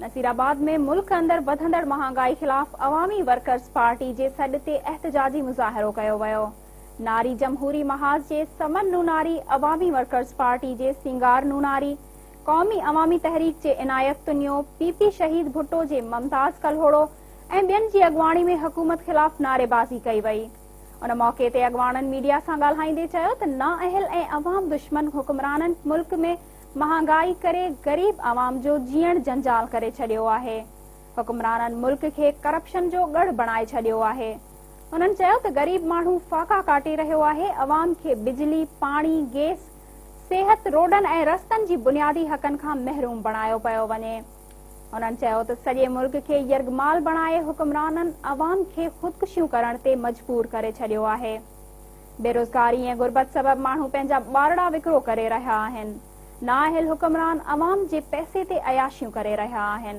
نصيرآباد ۾ ملڪ اندر وڌندڙ مهانگائي خلاف عوامي ورڪرز پارٽي جي سڏ تي احتجاجي مظاهرو ڪيو ويو. ناري جمهوري محاذ جي سمن نوناري، عوامي ورڪرز پارٽي جي سينگار نوناري، قومي عوامي تحريڪ جي عنايت تنيو، پي پي شهيد ڀٽو جي ممتاز ڪلهوڙو ۽ ٻين جي اڳواڻي ۾ حڪومت خلاف نعريبازي ڪئي وئي. ان موقعي تي اڳواڻن ميڊيا سان ڳالهائيندي چيو ته نااهل ۽ عوام دشمن حڪمرانن ملڪ ۾ مهانگائي ڪري غريب عوام جو جيئڻ جنجال ڪري ڇڏيو آهي، حڪمرانن ملڪ کي ڪرپشن جو ڳڙهه بڻائي ڇڏيو آهي. هنن چيو ته غريب ماڻهو فاقا ڪاٽي رهيو آهي، عوام کي بجلي، پاڻي، گيس، صحت، روڊن ۽ رستن جي بنيادي حقن کان محروم بڻايو پيو وڃي. هنن چيو ته سڄي ملڪ کي يرغمال بڻائي حڪمرانن عوام کي خودڪشيون ڪرڻ تي مجبور ڪري ڇڏيو آهي. بيروزگاري ۽ غربت سبب ماڻهو پنهنجا ٻارڙا وڪرو ڪري رهيا آهن. نااهل حڪمران عوام جي پئسي تي عياشيون ڪري رهيا آهن.